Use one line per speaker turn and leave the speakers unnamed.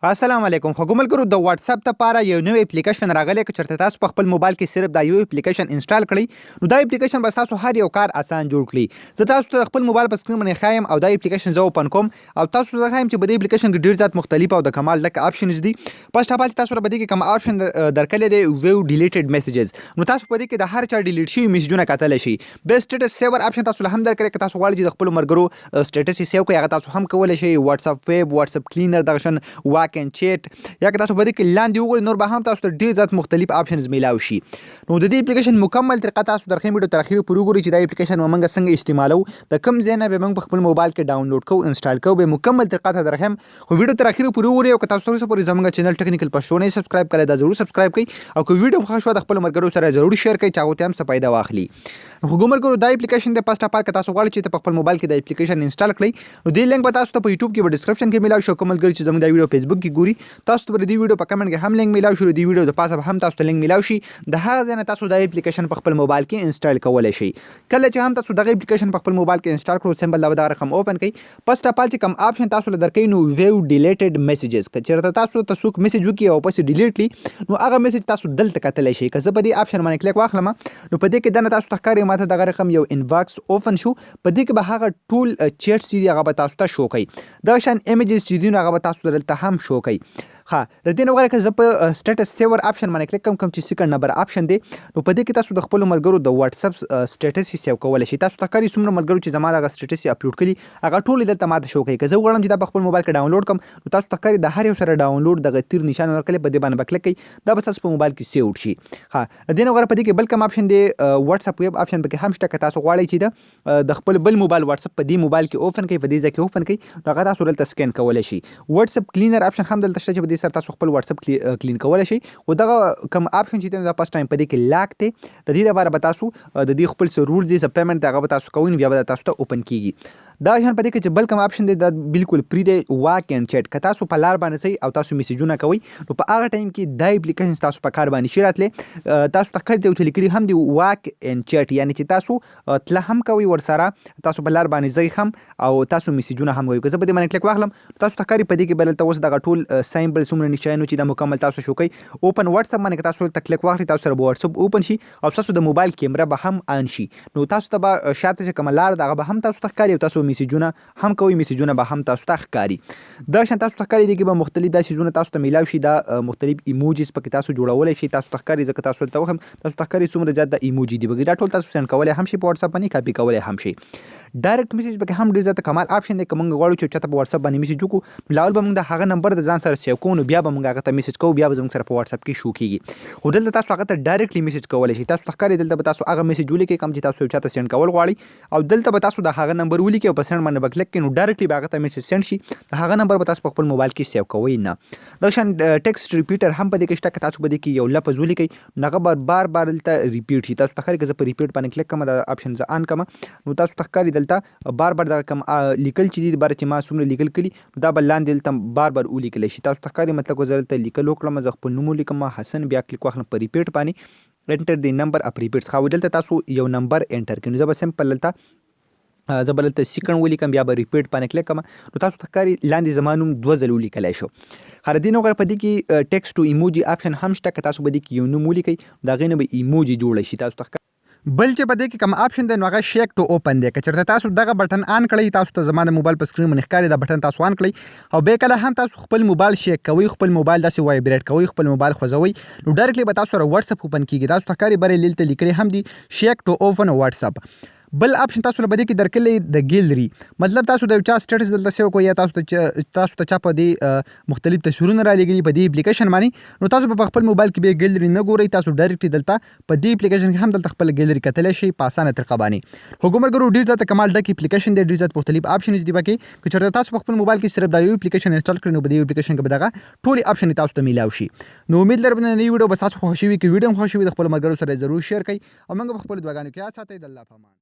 السلام علیکم خوږو ملګرو، د واتس اپ لپاره یو نوی اپلیکیشن راغلی. که چېرته تاسو په خپل موبایل کې صرف دا یو اپلیکیشن انسټال کړئ، نو دا اپلیکیشن به تاسو هر یو کار اسان جوړ کړي. زه تاسو ته خپل موبایل په سکرین باندې ښایم او دا اپلیکیشن زه اوپن کوم او تاسو ته ښایم چې په دې اپلیکیشن کې ډیر زیات مختلف او د کمال ډک آپشنز دي. فرست اف آل چې تاسو په دې کې کوم آپشن درکړی دی، ویو ډیلیټډ میسجز، نو تاسو په دې کې د هر چا ډیلیټ شوي میسجونه کتلی شئ. بیا سټیټس سیور آپشن تاسو له هم درکړی. که تاسو غواړئ چې د خپلو ملګرو سټیټس یې سیو کړئ، هغه تاسو هم کولی شئ. واتس اپ ویب، واتس اپ کلینر، دغه شان واک اینډ چیټ، یا که تاسو په دې کې لاندې وګورئ، نور به هم تاسو ته ډېر زیات مختلف آپشنز میلاو شي. نو د دې اپلیکیشن مکمل طریقه تاسو در ښیم. ویډیو تر اخیره پورې وګورئ چې دا اپلیکیشن موږ څنګه استعمالو، د کوم ځای نه به موږ په خپل موبایل کې ډاونلوډ کوو، انسټال کوو، به مکمل طریقه ته در ښیم، خو ویډیو تر اخیره پورې وګورئ. او که تاسو تر اوسه پورې زموږ چینل ټیکنیکل پښتو نه سبسکرایب کړی، دا ضرور سبسکرایب کړئ او که ویډیو خوښه شوه، د خپلو ملګرو سره ضرور شیر کړئ چې هغوی ته هم څه فایده واخلي. خو ملګرو، دا اپلیکیشن دی. فرست اف آل که تاسو غواړئ چې په خپل موبایل کې دا اپلیکیشن انسټال کړئ، نو دې لینک به تاسو ته په یوټیوب کې په ډیسکرپشن کې میلاو شي. کوم ملګري چې زموږ دا ویډیو فیسبوک کې ګوري، تاسو ته به د دې ویډیو په کمنټ کې هم لینک میلاو شي، د دې ویډیو د پاسه به هم تاسو ته لینک میلاو شي. د هغه ځای نه تاسو دا اپلیکیشن په خپل موبایل کې انسټال کولی شئ. کله چې هم تاسو دغه اپلیکیشن په خپل موبایل کې انسټال کړو، سمپل دا به دغه رقم اوپن کړئ. فرست اف آل چې کوم آپشن تاسو له درکوي، نو ویو ډیلیټډ میسجز. که چېرته تاسو ته څوک میسج وکړي او پسې ډیلیټ کړي، نو هغه میسج تاسو دلته کتلی شئ. که زه په دې آپشن باندې کلیک واخلم، نو په دې کې دننه تاسو ته ښکاري ماته دغه رقم یو انباکس اوپن شو. په دې کې به هغه ټول چیټس چې دي، هغه به تاسو ته شو کوي. دغه شان ایمیجز چې دي، نو هغه به تاسو دلته هم شو کوي. ښه، د دې نه وغیره که زه په سټیټس سیور آپشن باندې کلیک کوم، کوم چې سیکنډ نمبر آپشن دی، نو په دې کې تاسو د خپلو ملګرو د واتس اپ سټیټس سیو کولی شئ. تاسو ته ښکاري څومره ملګرو چې زما دغه سټیټس اپلوډ کړي، هغه ټول دلته ماته شو کوي. که زه وغواړم چې دا په خپل موبایل کې ډاونلوډ کړم، نو تاسو ته ښکاري د هر یو سره ډاونلوډ دغه تیر نشان ورکړی، په دې باندې به کلیک کړئ، دا به ستاسو په موبایل کې سیو شي. ښه، د دې نه وغیره په دې کې بل کوم آپشن دی؟ واتس اپ ویب آپشن پکې هم شته. که تاسو غواړئ چې د خپل بل موبایل واتس اپ په دې موبایل کې اوپن کړئ، په دې ځای کې اوپن کړئ، نو هغه تاسو دلته سکین کولی شئ. واتس اپ کلینر آپشن هم دلته شته چې په دې سره تاسو خپل واتس اپ کلین کولی شئ. خو دغه کوم آپشن چې دی، دا فرست ټایم په دې کې لاک دی. د دې لپاره به تاسو د دې خپل څه رولز دي، څه پیمنټ، هغه به تاسو کوئ، نو بیا به تاسو ته اوپن کیږي. دا شان په دې کې چې بل کوم آپشن دی، دا بالکل فری دی، واک اینډ چیټ. که تاسو په لار باندې ځئ او تاسو میسجونه کوئ، نو په هغه ټایم کې دا اپلیکیشن تاسو په کار باندې شي راتلی. تاسو ته ښکاري دی چې لیکلي هم دی واک اینډ چیټ، یعنی چې تاسو تله هم کوئ ورسره، تاسو په لار باندې ځئ هم او تاسو میسجونه هم کوئ. که زه په دې باندې کلیک واخلم، تاسو ته ښکاري په دې کې به دلته اوس دغه ټول سیمبل څومره نشانو چې دا مکمل تاسو شو کوي. اوپن واتس اپ باندې که تاسو ته کلیک واخلئ، تاسو سره به واتس اپ اوپن شي او تاسو د موبایل کیمره به هم آن شي، نو تاسو ته به شاته چې کومه لار ده، هغه به هم تاسو ته ښکاري او تاسو به میسجونه هم کوئ، میسجونه به هم تاسو ته ښکاري. دا شان تاسو ته ښکاري دي کې به مختلف داسې څیزونه تاسو ته میلاو شي. دا مختلف ایموجیز پکې تاسو جوړولی شئ. تاسو ته ښکاري، ځکه تاسو دلته وښیم، تاسو ته ښکاري څومره زیات د ایموجي دي پکې. دا ټول تاسو سینډ کولی هم شئ په واتس اپ باندې، کاپي کولی هم شئ. ډایرکټ میسج پکې هم ډېر زیات کمال آپشن دی. که موږ غواړو چې چاته په واتس اپ باندې میسج وکړو، نو اول به موږ د هغه نمبر د ځان سره سیو کوو، نو بیا به موږ هغه ته میسج کوو، بیا به زموږ سره په واتس اپ کې شو کیږي. خو دلته تاسو هغه ته ډایرکټلی میسج کولی شئ. تاسو ته ښکاري دلته به تاسو هغه میسج ولیکئ کوم چې تاسو یو چاته سینډ کول غواړئ او دلته به تاسو د هغه نمبر ولیکئ او په سینډ باندې به کلیک کړئ، نو ډایرکټلی به هغه ته میسج سینډ شي. د هغه نمبر به تاسو په خپل موبایل کې سیو کوئ نه. دغه شان ټیکسټ ریپیټر هم په دې کې شته. که تاسو په دې کې یو لفظ ولیکئ، نو هغه به بار بار دلته ریپیټ شي. تاسو ته ښکاري که زه په ریپیټ باندې کلیک کوم، دا آپشن زه آن کوم، نو تاسو ته ښکاري دلته بار بار دغه کوم لیکل چې دي، بار چې ما څومره لیکل کړي، دا به لاندې دلته بار بار ولیکل شي. تاسو ته ښکاري، مطلب که زه دلته لیکل وکړم، زه خپل نوم ولیکم حسن، بیا کلیک واخلم په ریپیټ باندې، انټر دی نمبر اپ ریپیټ خو دلته تاسو یو نمبر انټر کړئ، نو زه به دلته سیکنډ ولیکم، بیا به ریپیټ باندې کلیک کوم، نو تاسو ته ښکاري لاندې زما نوم دوه ځل ولیکلی شو. هر دې نو غیر په دې کې ټیکسټ ټو ایموجي آپشن هم شته. که تاسو په دې کې یو نوم ولیکئ، د هغې نه به ایموجي جوړه شي. تاسو ته بل چې په دې کې کوم آپشن دی، نو هغه شیک ټو اوپن دی. که چېرته تاسو دغه بټن آن کړئ، تاسو ته زما د موبایل په سکرین باندې ښکاري، دا بټن تاسو آن کړئ او بیا کله هم تاسو خپل موبایل شیک کوئ، خپل موبایل داسې وایبریټ کوئ، خپل موبایل خوځوئ، نو ډایرکټلی به تاسو سره واتس اپ اوپن کیږي. تاسو ته ښکاري بری دلته لیکلي هم دي شیک ټو اوپن واتس اپ. بل آپشن تاسو له په دې کې درکړی د ګیلری، مطلب تاسو د یو چا سټیټس دلته سیو کوئ یا تاسو ته چا په دې مختلف تصویرونه را لېږلي په دې اپلیکیشن باندې، نو تاسو په خپل موبایل کې بیا ګیلری نه ګورئ، تاسو ډایرکټلی دلته په دې اپلیکیشن کې هم دلته خپل ګیلری کتلی شئ په اسانه طریقه باندې. خو ملګرو، ډېر زیات کمال ډک اپلیکیشن دی، ډېر زیات مختلف آپشنز دي پکې. که چېرته تاسو په خپل موبایل کې صرف دا یو اپلیکیشن انسټال کړئ، نو په دې اپلیکیشن کې به دغه ټولې آپشن تاسو ته میلاو شي. نو امید لرم نن ویډیو به تاسو خوښ شوي. که ویډیو خوښ شوي، د خپل ملګرو سره ضرور شیر کړئ او موږ په خپلو دعاګانو کې یاد ساتئ. د الله په امان.